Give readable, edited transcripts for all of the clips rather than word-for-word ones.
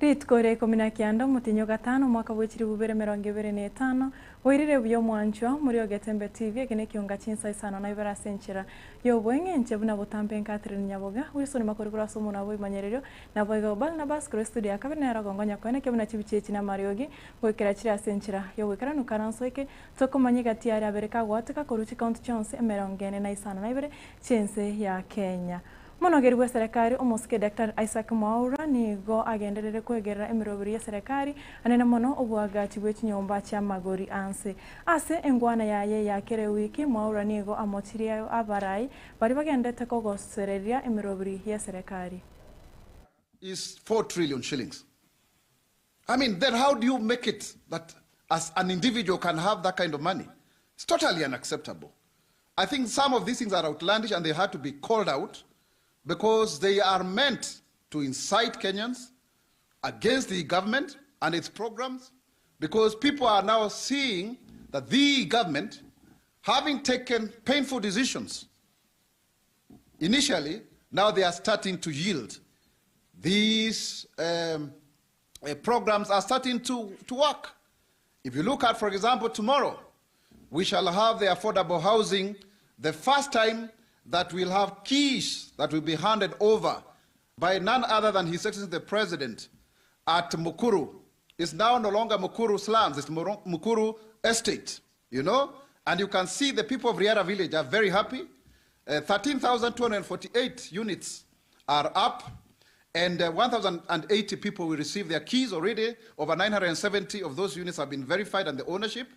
Rituko ria ikomi na kianda omotienyi o gatano omwaka bwe chilifu bibere emerongo ebere na etano, bwairire buya omwanchwa more o Getembe TV eke nekionga chinsa isano na ibere ase enchera y'obweng'enche buna botambe Catherine Nyaboga, Wilson Makori korwa ase omonwa bw'ebimanyererio, naboigo Barnabas korwa estudio ya kabere nere ogongonya koenekia buna chibicha echi namariogi goikera chire ase enchera y'ogoikeranu karanso eke tokomanya egati aria abere kagwateka korwa chikaunti chionsi emerongo ene na isano na ibere chi'ense ya Kenya. Omonogeri bw'eserekari omosike Daktari Isaac Mwaura nigo agenderere kwegerera emeroberi y'eserekari anene mono oboagachi bwe chinyomba chi'amagori anse. Ase engwana yaye ya kera ewiki, Mwaura nigo amochirie abarai baria bagendete kogosereria emeroberi y'eserekari. Is 4 trillion shillings. I mean, then how do you make it that as an individual can have that kind of money? It's totally unacceptable. I think some of these things are outlandish and they had to be called out because they are meant to incite Kenyans against the government and its programs because people are now seeing that the government, having taken painful decisions initially, now they are starting to yield. These programs are starting to work. If you look at, for example, tomorrow, we shall have the affordable housing, the first time that we'll have keys that will be handed over by none other than His Excellency the President at Mukuru. It's now no longer Mukuru slums, it's Mukuru Estate, you know? And you can see the people of Riara Village are very happy. 13,248 units are up, and 1,080 people will receive their keys already. Over 970 of those units have been verified and the ownership.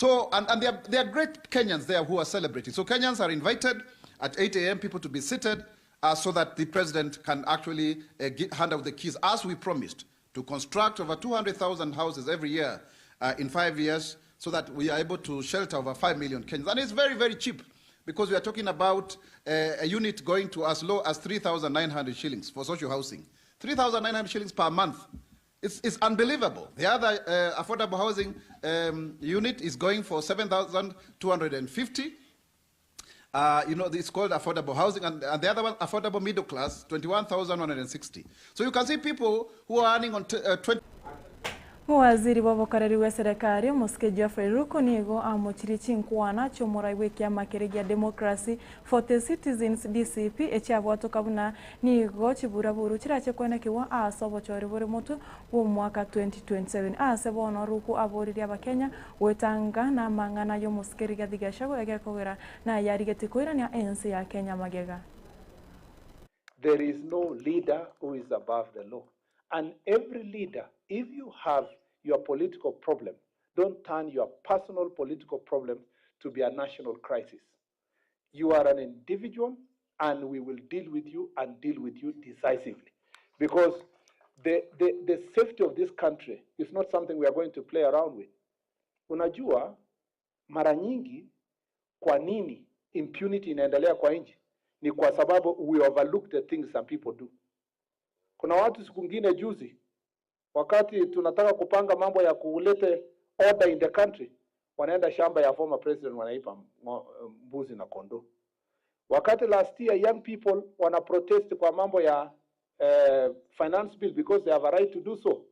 And there are great Kenyans there who are celebrating. So Kenyans are invited at 8 a.m., people to be seated so that the president can actually hand out the keys as we promised to construct over 200,000 houses every year in 5 years so that we are able to shelter over 5 million Kenyans. And it's very, very cheap because we are talking about a unit going to as low as 3,900 shillings for social housing. 3,900 shillings per month. It's unbelievable. The other affordable housing unit is going for 7,250. It's called affordable housing, and the other one, affordable middle class, 21,160. So you can see people who are earning on 20. Mowaziri bw'obokoreri bwa eserekari omosike Geoffrey Ruku nigo amochirie chinkwana chiomorai bwa ekiama keria gia Democracy for the Citizens DCP echiabwatoka buna nigo chiburaburu chirache kwenekigwa ase obochori bore motwe bwa omwaka 2027. Ase bono Ruku aboririe abakenya gwetanga na amang'ana ya omosike Rigathi Gachagua egekogera nayarigetie koirania ense ya Kenya magega. There is no leader who is above the law. And every leader, if you have your political problem, don't turn your personal political problem to be a national crisis. You are an individual, and we will deal with you and deal with you decisively. Because the safety of this country is not something we are going to play around with. Unajua, mara nyingi kwa nini impunity inaendelea kwa nchi? Ni kwa sababu we overlook the things some people do. Kuna watu siku ngine juzi, wakati tunataka kupanga mambo ya kulete order in the country, wanaenda shamba ya former president wanaiba mbuzi na kondoo. Wakati last year young people wana protest kwa mambo ya finance bill because they have a right to do so,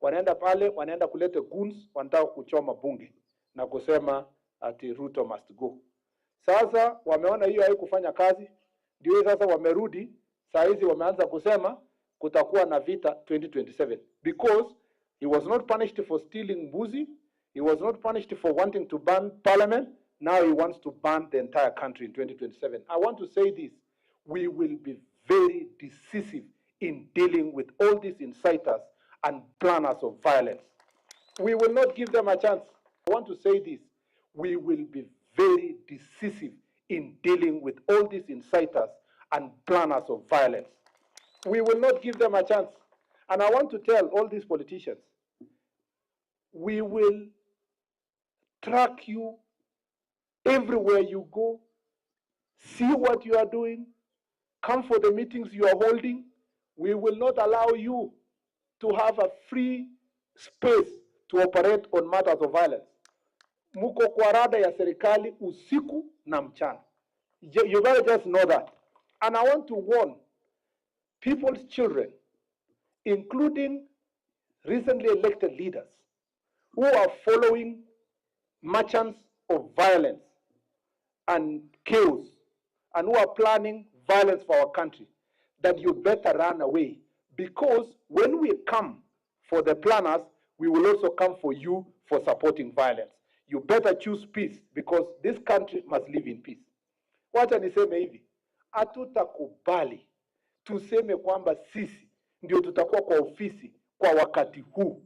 wanaenda pale wanaenda kuleta goons, wanataka kuchoma bunge na kusema ati Ruto must go. Sasa wameona hiyo haikufanya kazi, ndio sasa wamerudi saa hizi wameanza kusema kutakuwa na vita 2027 because he was not punished for stealing mbuzi, he was not punished for wanting to burn parliament. Now he wants to burn the entire country in 2027. I want to say this: we will be very decisive in dealing with all these inciters and planners of violence. We will not give them a chance. I want to say this: we will be very decisive in dealing with all these inciters and planners of violence. We will not give them a chance. And I want to tell all these politicians, we will track you everywhere you go, see what you are doing, come for the meetings you are holding. We will not allow you to have a free space to operate on matters of violence. Muko kwa rada ya serikali usiku na mchana. You better just know that. And I want to warn people's children, including Recently elected leaders who are following merchants of violence and chaos and who are planning violence for our country, that you better run away because when we come for the planners, we will also come for you for supporting violence. You better choose peace because this country must live in peace. Wacha niseme hivi, hatutakubali tuseme kwamba sisi ndio tutakuwa kwa ofisi kwa wakati huu,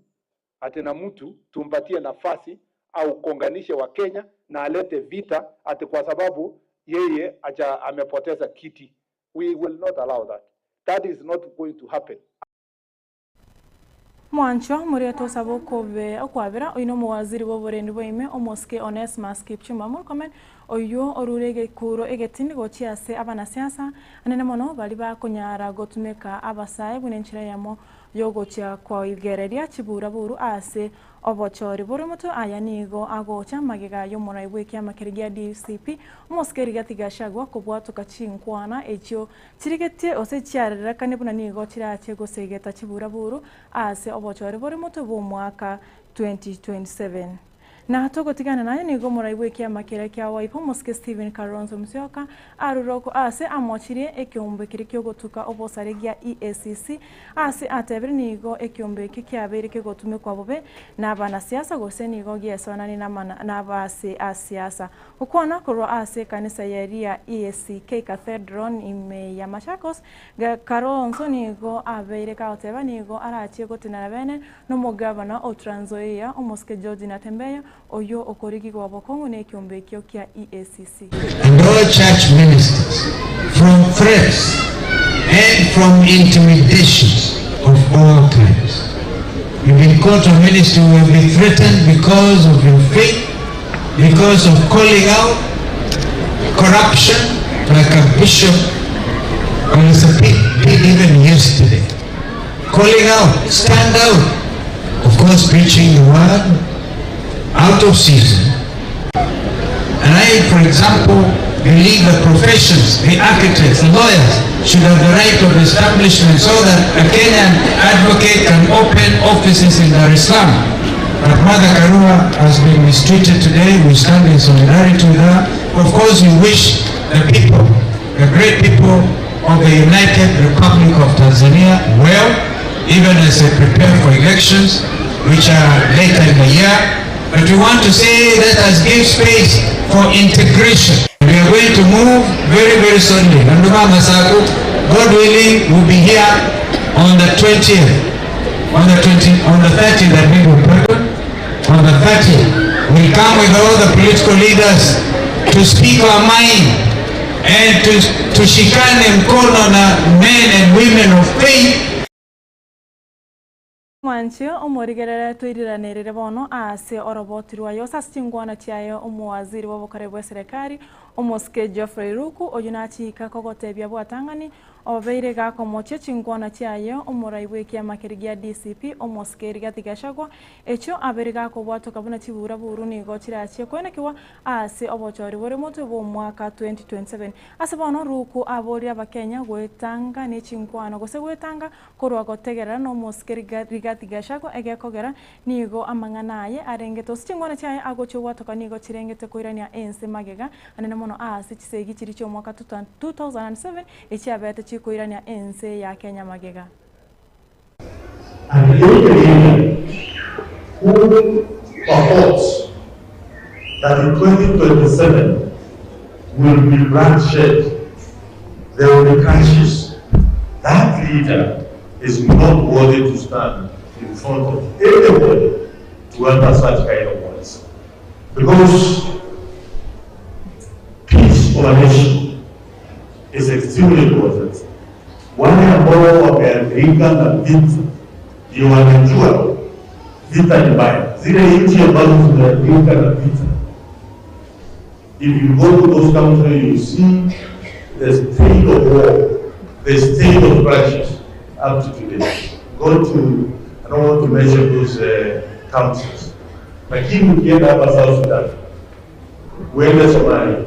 ati na mtu tumpatie nafasi au konganishe Wakenya na alete vita ati kwa sababu yeye acha amepoteza kiti. We will not allow that. That is not going to happen. Mwancho moria tosaba okobe okwabera oino omowaziri bwa oborendi bwa omosike Onesmus Kipchumba Murkomen oywo orure egekuro egetindi gochia ase abanasiasa anene mono bari bakonyara gotumeka abasae buna enchera yamo yogochia koigereria chiburaburu ase obochori bore moto aya nigo agocha magega y'omorai bwa ekiama keria gia DCP omosike Rigathi Gachagua kobwatoka chinkwana echio chirigetie ose chiarerekane buna nigo chirache gosegeta chiburaburu ase obochori bore moto bwa omwaka 2027. Na togotigana naye nigo omorai bwa ekiama keria kia Wiper omosike Stephen Kalonzo Musyoka aruroko ase amochirie ekiombe keria kiogotuka obosare gia EACC ase atebire nigo ekiombe eki kiabeire kegotumekwa bobe na abanasiasa gose nigo giesonani n'abase asiasa okwana korwa ase ekanisa yeria EACK Cathedral ime ya Machakos. Kalonzo nigo abeire kagoteba nigo arachie gotenena bene n'omogavana o Trans Nzoia omosike George Natembeya oyo okorigigwa bokong'u na ekiombe ekio kia EACC. And all church ministers from threats and from intimidations of all kinds. You've been called to a ministry, you will be threatened because of your faith, because of calling out corruption, like a bishop Olisapit did even yesterday. Calling out, stand out. Of course, preaching the word out of season. And I, for example, believe the professions, the architects, the lawyers, should have the right of establishment so that a Kenyan advocate can open offices in Dar es Salaam. But Mother Karua has been mistreated today. We stand in solidarity with her. Of course, we wish the people, the great people of the United Republic of Tanzania well, even as they prepare for elections, which are later in the year. But we want to say let us give space for integration. We are going to move very, very soonly. Nanduma Masaku, God willing, will be here on the 20th, on the 20, on the 30th, I beg your pardon, on the 30th. We'll come with all the political leaders to speak our mind and to tushikane mkono na men and women of faith. Mwanchio omorigerere twiriranirire bono ase oroboti rwayo ase chingwana chiayo omowaziri bwa obokare bwa eserekari omosike Geoffrey Ruku oyo nachika kogotebia bwatang'ani obeire gakomochia chingwana chiayo omorai bwa ekiama keria gia DCP omosike Rigathi Gachagua echio abere gakobwatoka buna chiburaburu nigo chirachie kwenekiwa ase obochori bore motwe bwa omwaka 2027. Ase bono Ruku aboria abakenya gwetanga na echingwana gose gwetanga korwa gotegerera na omosike Rigathi Gachagua egekogera nigo amang'ana aye arengete ase chingwana chiaye agochia gwatoka nigo chirengete koirania ense magega anene mono ase chisegi chiri chia omwaka 2007 echiabete chikoirania ense ya Kenya magega. And any leader who purports that in 2027 will be bloodshed, there will be crashes, that leader is not worthy to stand in front of anybody to utter such kind of words. Because peace of a nation is extremely important. Wale ambao wameathirika na vita ndio wanajua vita ni mbaya. Zile nchi ambazo zimeathirika na vita, if you go to those countries, you see the state of war, the state of crisis up to today. Go to, I don't want to mention those countries, lakini ukienda hapa South Sudan, uende Somalia,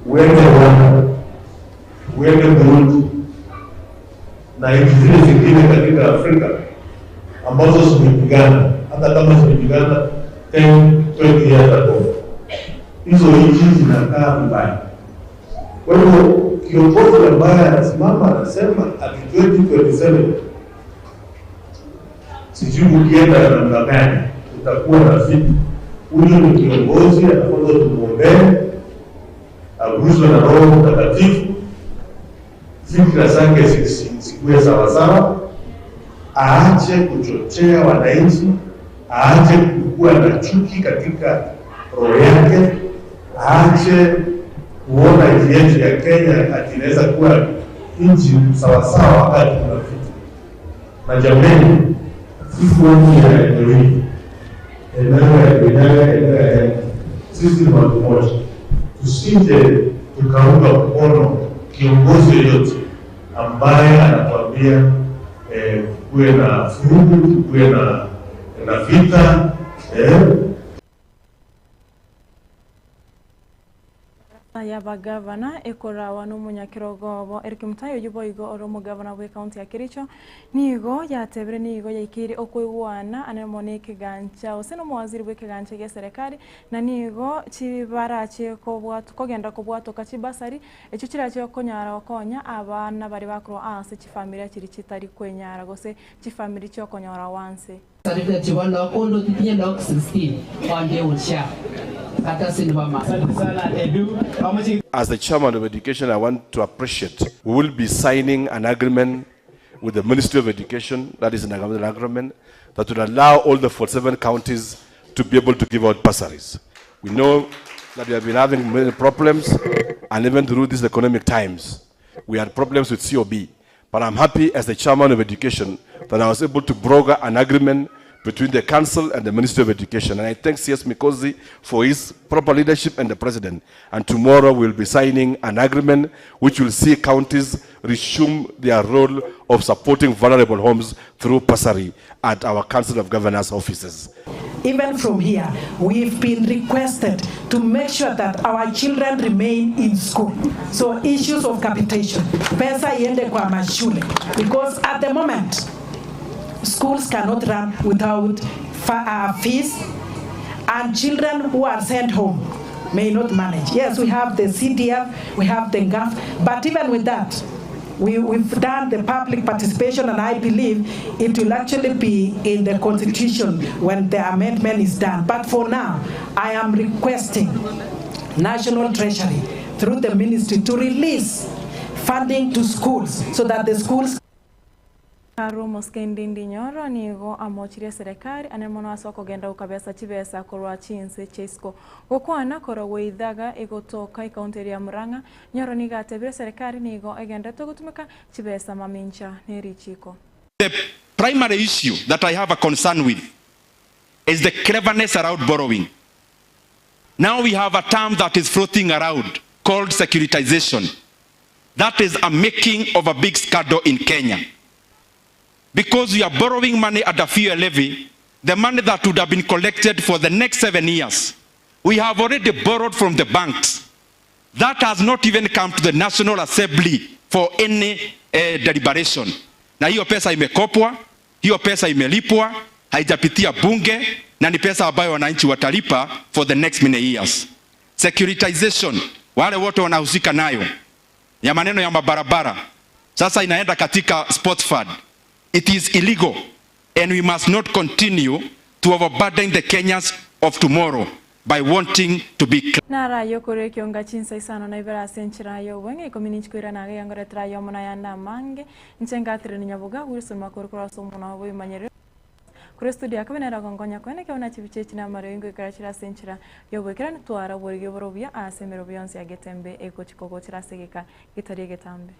uende Rwanda, uende Burundi na nchi zile zingine katika Afrika, ambazo zimepigana, hata kama zimepigana 10, 20 years ago, hizo nchi zinakaa vibaya. Kwa hivyo kiongozi ambaye anasimama anasema ati 2027 sijui ukienda namna gani utakuwa na vipi, huyo ni kiongozi anapaswa tumwombee, aguswe na Roho Mtakatifu, fikra zake zikuwe sawasawa, aache kuchochea wananchi, aache kuwa na chuki katika roho yake, aache kuona nchi yetu ya Kenya ati inaweza kuwa nchi sawasawa wakati kuna vita. Na jameni, sisi watu ya eneo hili, eneo ya Kirinyaga, eneo ya Embu, sisi ni watu moja, tusije tukaunga mkono kiongozi yoyote ambaye anatuambia kuwe na furugu, kuwe na vita. Yabagavana ekorawa n'omunyakirogobo Eric Mutai oyo boigo ore omogavana bwa ekaunti ya Kericho nigo yatebire nigo yaikeire okoigwana anemo na ekegancha ase na omowaziri bwa ekegancha gia serikali na nigo chibarache kogenda kobwatoka chibasari echio chirache okonyara gokonya abana bari bakorwa ase chifamilia chiri chitari kwenyara gose chifamili chiokonyora wanse. Chebo lagok kondo titinye lagok 16 kondeun SHA. As the chairman of education, I want to appreciate we will be signing an agreement with the Ministry of Education, that is an agreement that will allow all the 47 counties to be able to give out bursaries. We know that we have been having many problems, and even through these economic times, we had problems with COB. But I'm happy as the chairman of education that I was able to broker an agreement between the council and the Ministry of Education. And I thank CS Mikozi for his proper leadership and the president. And tomorrow we'll be signing an agreement which will see counties resume their role of supporting vulnerable homes through bursary at our Council of Governors offices. Even from here, we've been requested to make sure that our children remain in school. So issues of capitation, pesa iende kwa mashule, because at the moment, schools cannot run without fees, and children who are sent home may not manage. Yes, we have the CDF, we have the GAF, but even with that, we've done the public participation, and I believe it will actually be in the constitution when the amendment is done. But for now, I am requesting National Treasury through the ministry to release funding to schools so that the schools Arumoske Ndindi Nyoro nigo amochirie serikali ane mono ase okogenda gokabesa chibesa korwa chinse chiaisiko gokwana korwa gweithaga egotoka ekaunti eri ya Murang'a. Nyoro nigo atebire serikali nigo egendete gotumeka chibesa mamincha na erichiko. The primary issue that I have a concern with is the cleverness around borrowing. Now we have a term that is floating around called securitization. That is a making of a big scandal in Kenya. Because we are borrowing money at a fuel levy, the money that would have been collected for the next 7 years, we have already borrowed from the banks. That has not even come to the National Assembly for any deliberation. Na hiyo pesa imekopwa, hiyo pesa imelipwa, haijapitia bunge, na ni pesa ambayo wananchi watalipa for the next many years. Securitization, wale wote wanahusika nayo, ya maneno ya mabarabara, sasa inaenda katika sports fund. It is illegal and we must not continue to overburden the Kenyans of tomorrow by wanting to be Narayo kore kionga chinsa isano na ibera ase enchera ya obweng'e ikomi ninchikwira naga yangoretera yomo na yanda amange inche ngatire ni nyaboga Wilson Makori korwa ase omonwa bwa kuri studio akabenera gongonya kwene keona chibiche echi na amario ingo ikara chira ase enchera ya obwekera nitwara oborigi oborobia ase emero bionsi ya getembe egochikogochera ase egeka getari egetambe.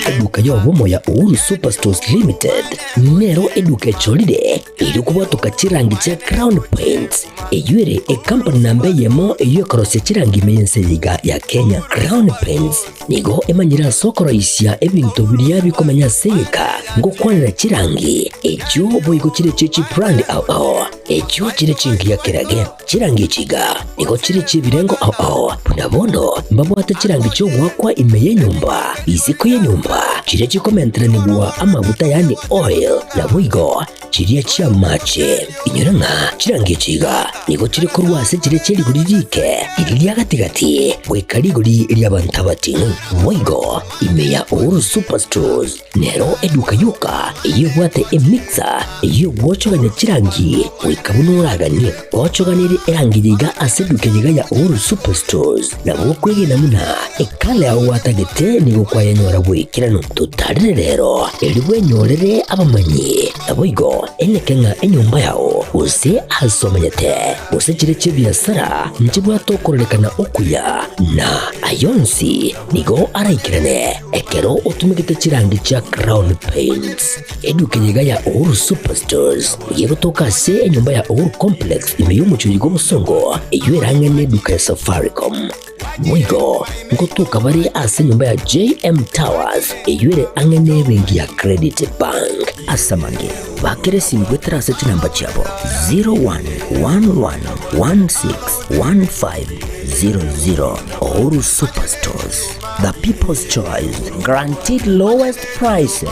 Eduka y'obomo ya Uhuru Superstores Limited nero eduka echorire erio kobwatoka chirangi chia Crown Paints eyio ere ekampani namba eyemo eyio ekorosia chirangi ime y'ense eye iga ya Kenya. Crown Paints nigo emanyire ase okoroisia ebinto biria bikomenya ase egeka ngokwanera chirangi echio boigo chire chie chibrand ao ao echio chire chingiya kerage. Chirangi echi iga nigo chire chi'ebirengo ao ao, buna bono mbabwate chirangi chi'ogoakwa ime y'enyomba, isiko y'enyomba, chiria chikomenteranigwa amaguta yaani oil, naboigo chiria chi'amache. Inyora ng'a chirangi echi iga nigo chire korwa ase chiria chie rigori riike, riria ria gati-gati, goika rigori ri'abanto abating'u. Boigo ime ya Uhuru Superstores Nero eduka yoka eyio ebwate emixer eyio egwochogania chirangi goika buna oraganie. Gochoganerie erangi yaiga ase eduka eyeiga ya Uhuru Superstores nabo okwegena buna ekala yao gwatagete nigo kwayenyora bw'ekeranu. Totarere rero erio bwenyorere abamanyi naboigo eneke ng'a enyomba yao gose ase omenyete gose chire chi'ebiasara nchibwate okororekana okuya na ayonsi Nigo araikerane ekero otumegete chirangi chia Crown Paints. Eduka eye iga ya Uhuru Superstores nigo egotoka ase enyomba ya Uhuru Complex ime y'omochie oyo bw'obosongo eyio erang'e neduka ya Safaricom. Boigo ngotoka bare ase enyomba ya JM Towers eyio ere ang'e nebenki ya Credit Bank. Ase amange, bakera esimi goetera ase chinamba chiabo 0111161500. Uhuru Superstores, the people's choice, guaranteed lowest prices.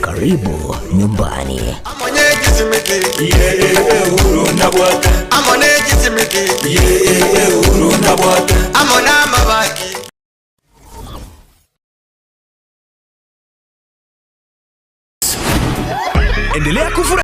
Karibu nyumbani. Endelea kufura.